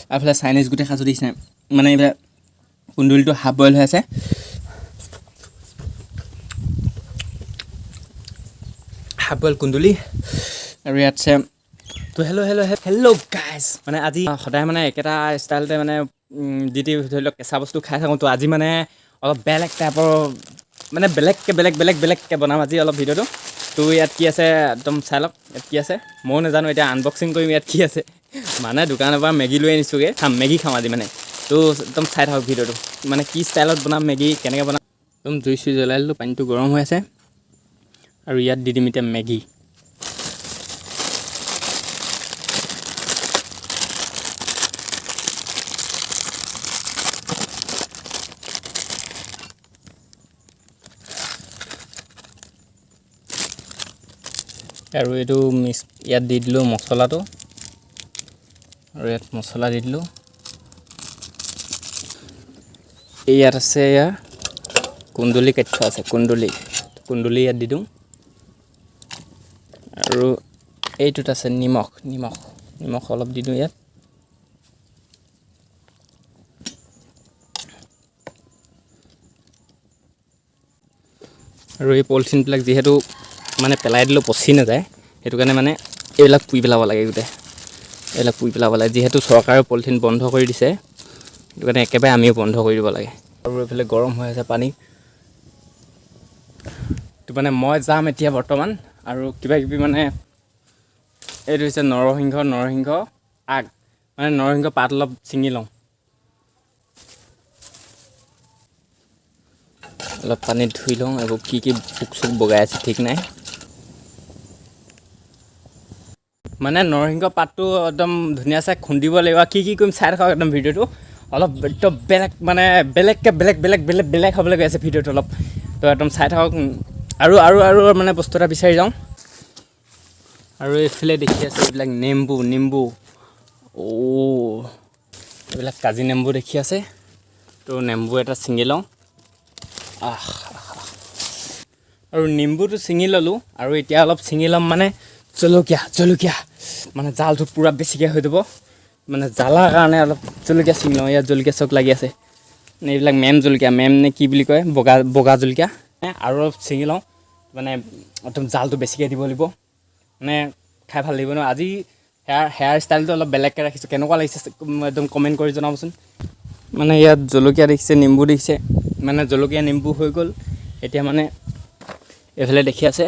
আৰু এইফালে চাইনিজ গোটেই সাজু দেখিছে, মানে এইফালে কুন্দুলিটো হাফ বইল হৈ আছে। হাফ বইল কুন্দুলি আৰু ইয়াত আছে। তো হেল্ল' হেল্ল' হেল্ল' গাইজ, মানে আজি সদায় মানে একেটা ষ্টাইলতে মানে যি টি ধৰি লওক কেঁচা বস্তু খাই থাকোঁ। তো আজি মানে অলপ বেলেগ টাইপৰ, মানে বেলেগকৈ বেলেগ বেলেগ বেলেগকৈ বনাম আজি অলপ ভিডিঅ'টো। তো ইয়াত কি আছে একদম চাই লওক, ইয়াত কি আছে ময়ো নাজানো, এতিয়া আনবক্সিং কৰিম ইয়াত কি আছে। মানে দোকানৰ পৰা মেগী লৈ আনিছোঁগৈ, খাম মেগী খাম আজি মানে। তো একদম চাই থাকক ভিডিঅ'টো, মানে কি ষ্টাইলত বনাম মেগী, কেনেকৈ বনাম। একদম জুই চুই জ্বলাই দিলোঁ, পানীটো গৰম হৈ আছে আৰু ইয়াত দি দিম এতিয়া মেগী। আৰু এইটো মিক্স ইয়াত দি দিলোঁ মছলাটো, আৰু ইয়াত মছলা দি দিলোঁ। এই ইয়াত আছে ইয়াৰ কুন্দুলি কাটি থোৱা আছে, কুন্দুলি, কুন্দুলি ইয়াত দি দিওঁ। আৰু এইটোত আছে নিমখ, নিমখ, নিমখ অলপ দি দিওঁ ইয়াত। আৰু এই পলিথিনবিলাক যিহেতু মানে পেলাই দিলেও পচি নাযায়, সেইটো কাৰণে মানে এইবিলাক পুৰি পেলাব লাগে, গোটেই এইবিলাক পুৰি পেলাব লাগে। যিহেতু চৰকাৰে পলিথিন বন্ধ কৰি দিছে, সেইটো কাৰণে একেবাৰে আমিও বন্ধ কৰি দিব লাগে। আৰু এইফালে গৰম হৈ আছে পানী। তো মানে মই যাম এতিয়া বৰ্তমান আৰু কিবা কিবি মানে এইটো হৈছে নৰসিংহ, নৰসিংহ আগ, মানে নৰসিংহ পাত অলপ ছিঙি লওঁ। অলপ পানীত ধুই লওঁ, এইবোৰ কি কি পোক চোক বগাই আছে ঠিক নাই। মানে নৰসিংহ পাতটো একদম ধুনীয়া চাই খুন্দিব লাগিব। কি কি কৰিম চাই থাকক একদম ভিডিঅ'টো, অলপ একদম বেলেগ মানে বেলেগকৈ বেলেগ বেলেগ বেলেগ বেলেগ হ'বলৈ গৈ আছে ভিডিঅ'টো অলপ, তো একদম চাই থাকক। আৰু আৰু আৰু মানে বস্তু এটা বিচাৰি যাওঁ। আৰু এইফালে দেখি আছে এইবিলাক নেম্বু, নেম্বু, অ' এইবিলাক কাজি নেম্বু দেখি আছে। তো নেম্বু এটা ছিঙি লওঁ। আহ, আৰু নেম্বুটো ছিঙি ল'লোঁ। আৰু এতিয়া অলপ ছিঙি ল'ম মানে জলকীয়া, জলকীয়া মানে জালটো পূৰা বেছিকৈ হৈ যাব, মানে জ্বালাৰ কাৰণে অলপ জলকীয়া ছিঙি লওঁ। ইয়াত জলকীয়া চব লাগি আছে, এইবিলাক মেম জলকীয়া, মেম নে কি বুলি কয়, বগা বগা জলকীয়া। আৰু অলপ ছিঙি লওঁ, মানে একদম জালটো বেছিকৈ দিব লাগিব, মানে খাই ভাল লাগিব ন। আজি হেয়াৰ ষ্টাইলটো অলপ বেলেগকৈ ৰাখিছোঁ, কেনেকুৱা লাগিছে একদম কমেণ্ট কৰি জনাবচোন। মানে ইয়াত জলকীয়া দেখিছে, নেম্বু দেখিছে, মানে জলকীয়া নেম্বু হৈ গ'ল। এতিয়া মানে এইফালে দেখি আছে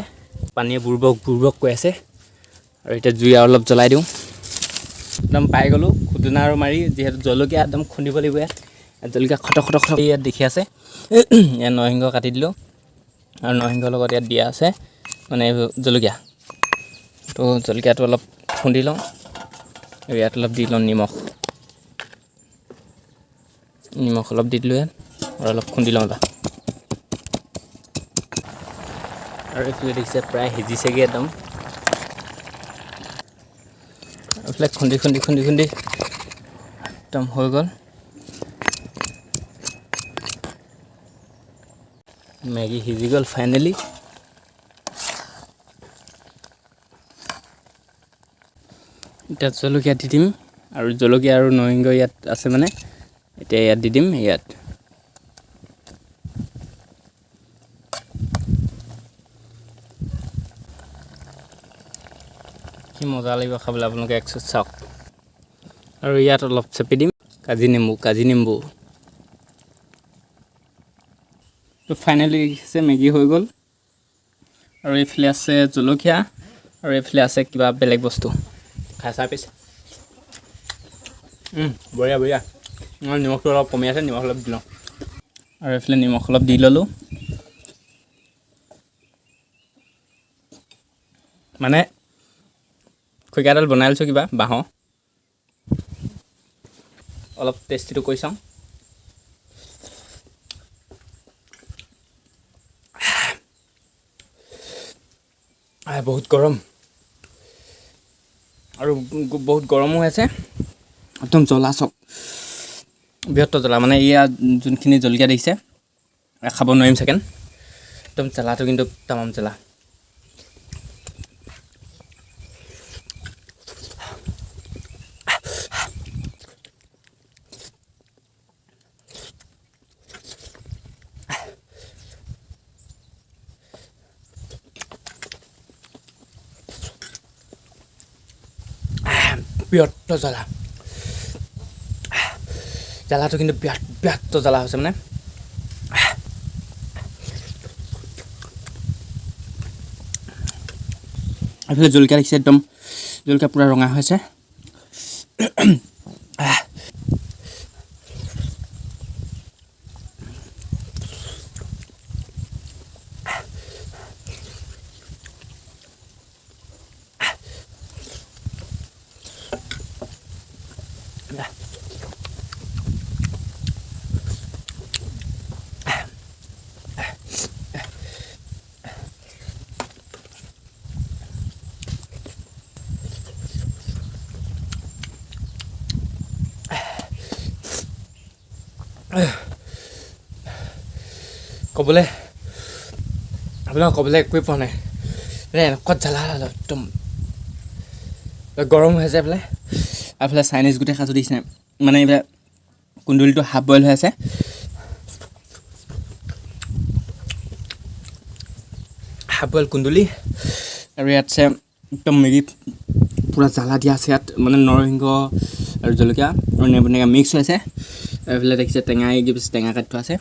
পানীয়ে বুৰবক বুৰবক কৈ আছে। আৰু এতিয়া জুই আৰু অলপ জ্বলাই দিওঁ। একদম পাই গ'লোঁ খুদুনা আৰু মাৰি, যিহেতু জলকীয়া একদম খুন্দিব লাগিব ইয়াত। জলকীয়া খটক খটক খটক ইয়াত দেখি আছে। ইয়াত নৰসিংহ কাটি দিলোঁ আৰু নৰসিংহৰ লগত ইয়াত দিয়া আছে মানে জলকীয়া। তো জলকীয়াটো অলপ খুন্দি লওঁ আৰু ইয়াত অলপ দি লওঁ নিমখ, নিমখ অলপ দি দিলোঁ ইয়াত আৰু অলপ খুন্দি লওঁ এবাৰ। আৰু এইফালে দেখিছে প্ৰায় সিজিছেগৈ একদম। এইফালে খুন্দি খুন্দি খুন্দি খুন্দি একদম হৈ গ'ল। মেগী সিজি গ'ল ফাইনেলি। এতিয়া জলকীয়া দি দিম আৰু জলকীয়া আৰু নৰসিংহ ইয়াত আছে, মানে এতিয়া ইয়াত দি দিম ইয়াত। কি মজা লাগিব খাবলৈ, আপোনালোকে একচুত চাওক। আৰু ইয়াত অলপ চেপি দিম কাজি নেম্বু, কাজি নেম্বু। তো ফাইনেলি দেখিছে মেগী হৈ গ'ল। আৰু এইফালে আছে জলকীয়া আৰু এইফালে আছে কিবা বেলেগ বস্তু, খাই চাই পিছে। বঢ়িয়া বঢ়িয়া। নিমখটো অলপ কমি আছে, নিমখ অলপ দি লওঁ। আৰু এইফালে নিমখ অলপ দি ল'লোঁ। মানে খৰিকাডাল বনাই লৈছোঁ কিবা বাঁহৰ, অলপ টেষ্টিটো কৰি চাওঁ। বহুত গৰম আৰু বহুত গৰমো হৈ আছে, একদম জ্বলা চক, বৃহত্তৰ জ্বলা। মানে ইয়াত যোনখিনি জলকীয়া দেখিছে খাব নোৱাৰিম চাগেন, একদম জ্বলাটো কিন্তু তামাম জ্বলা। বিৰাট জ্বালা, জ্বালাটো কিন্তু বিৰাট বিৰাট জ্বালা হৈছে মানে। এইফালে জলকীয়া দেখিছে, একদম জলকীয়া পূৰা ৰঙা হৈছে। ক'বলৈ আপোনাক ক'বলৈ একোৱেই পোৱা নাই, মানে এনেকুৱা জ্বালা একদম গৰম হৈ আছে এইফালে। আৰু এইফালে চাইনিজ গোটেই সাজু দিছে, মানে এইফালে কুন্দুলিটো হাফ বইল হৈ আছে। হাফ বইল কুন্দুলি। আৰু ইয়াত আছে একদম মেগী পূৰা জ্বালা দিয়া আছে ইয়াত, মানে নৰসিংহ আৰু জলকীয়া আৰু নেমু টেঙা মিক্স হৈ আছে। আৰু এইফালে দেখিছে টেঙা, টেঙা কাটি থোৱা আছে।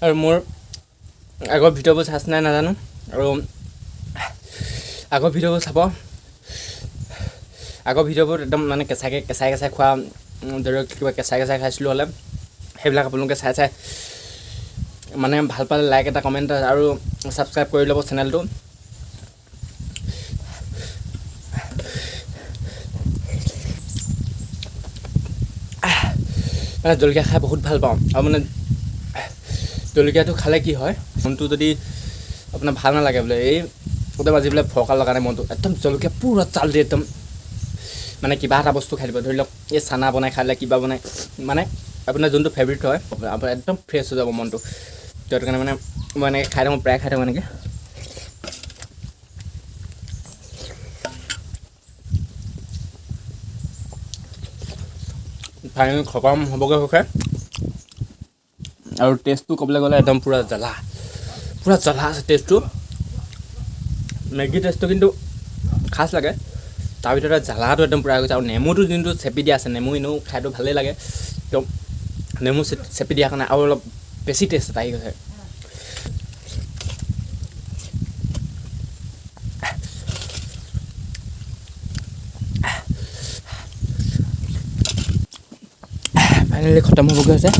আৰু মোৰ আগৰ ভিডিঅ'বোৰ চাইছে নাই নাজানো, আৰু আগৰ ভিডিঅ'বোৰ চাব। আগৰ ভিডিঅ'বোৰ একদম মানে কেঁচাকৈ কেঁচাই কেঁচাই খোৱা, ধৰি লওক কিবা কেঁচাই কেঁচাই খাইছিলোঁ হ'লে সেইবিলাক আপোনালোকে চাই চাই মানে ভাল পালে লাইক এটা, কমেণ্ট আৰু ছাবস্ক্ৰাইব কৰি ল'ব চেনেলটো। মানে জলকীয়া খাই বহুত ভাল পাওঁ। আৰু মানে জলকীয়াটো খালে কি হয়, মনটো যদি আপোনাৰ ভাল নালাগে বোলে, এই একদম আজি বোলে ফৰকাল লগা নাই মনটো, একদম জলকীয়া পূৰা জাল দি একদম মানে কিবা এটা বস্তু খাই দিব। ধৰি লওক এই চানা বনাই খালে, কিবা বনাই, মানে আপোনাৰ যোনটো ফেভৰেট হয় আপোনাৰ একদম ফ্ৰেছ হৈ যাব মনটো। সেইটো কাৰণে মানে মই এনেকৈ খাই থাকোঁ, প্ৰায় খাই থাকোঁ এনেকৈ। ফাইনেল খতম হ'বগৈ হৈছে। আৰু টেষ্টটো ক'বলৈ গ'লে একদম পূৰা জ্বালা, পূৰা জ্বালা আছে টেষ্টটো। মেগী টেষ্টটো কিন্তু খাচ লাগে, তাৰ ভিতৰতে জ্বালাটো একদম পূৰা গৈছে। আৰু নেমুটো যোনটো চেপি দিয়া আছে, নেমু এনেও খাইতো ভালেই লাগে, একদম নেমু চেপি দিয়াৰ কাৰণে আৰু অলপ বেছি টেষ্ট এটা আহি গৈছে। ফাইনেলি খতম হ'বগৈ হৈছে।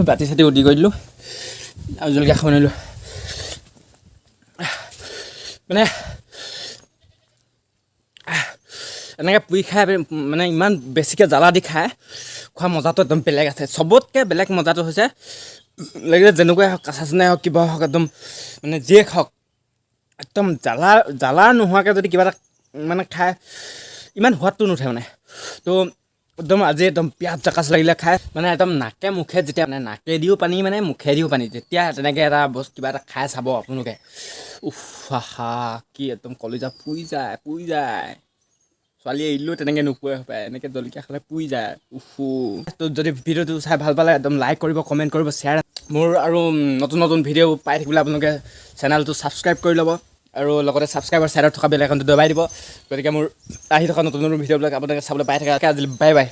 বাতি চাতি উটি কৰি দিলোঁ আৰু জলকীয়া খাব নোৱাৰিলোঁ। মানে এনেকৈ পুৰি খাই মানে ইমান বেছিকৈ জ্বালা দি খাই খোৱা মজাটো একদম বেলেগ আছে। চবতকৈ বেলেগ মজাটো হৈছে লাগিলে যেনেকুৱাই হওক, কেঁচা চেনাই হওক, কিবা হওক, একদম মানে যিয়ে খাওক, একদম জ্বালা জ্বালা নোহোৱাকৈ যদি কিবা এটা মানে খাই ইমান সোৱাদটো নুঠে মানে। তো একদম আজি একদম পিঁয়াজ জকাচ লাগিলে খাই, মানে একদম নাকে মুখে যেতিয়া মানে নাকেদিও পানী, মানে মুখেদিও পানী, যেতিয়া তেনেকৈ এটা বস্তু কিবা এটা খাই চাব আপোনালোকে, উফ হা কি একদম কলিজা পুৰি যায়, পুৰি যায়। ছোৱালীয়ে এৰিলেও তেনেকৈ নোপোৱে পায়, এনেকৈ জলকীয়া খালে পুৰি যায়। উফু। তো যদি ভিডিঅ'টো চাই ভাল পালে একদম লাইক কৰিব, কমেণ্ট কৰিব, শ্বেয়াৰ। মোৰ আৰু নতুন নতুন ভিডিঅ' পাই থাকিবলৈ আপোনালোকে চেনেলটো ছাবস্ক্ৰাইব কৰি ল'ব আৰু লগতে ছাবস্ক্ৰাইবাৰ ছাইডত থকা বেল আইকনটো দবাই দিব। গতিকে মোৰ আহি থকা নতুন নতুন ভিডিঅ'বিলাক আপোনালোকে চাবলৈ পাই থাকে। আজিলৈ বাই বাই।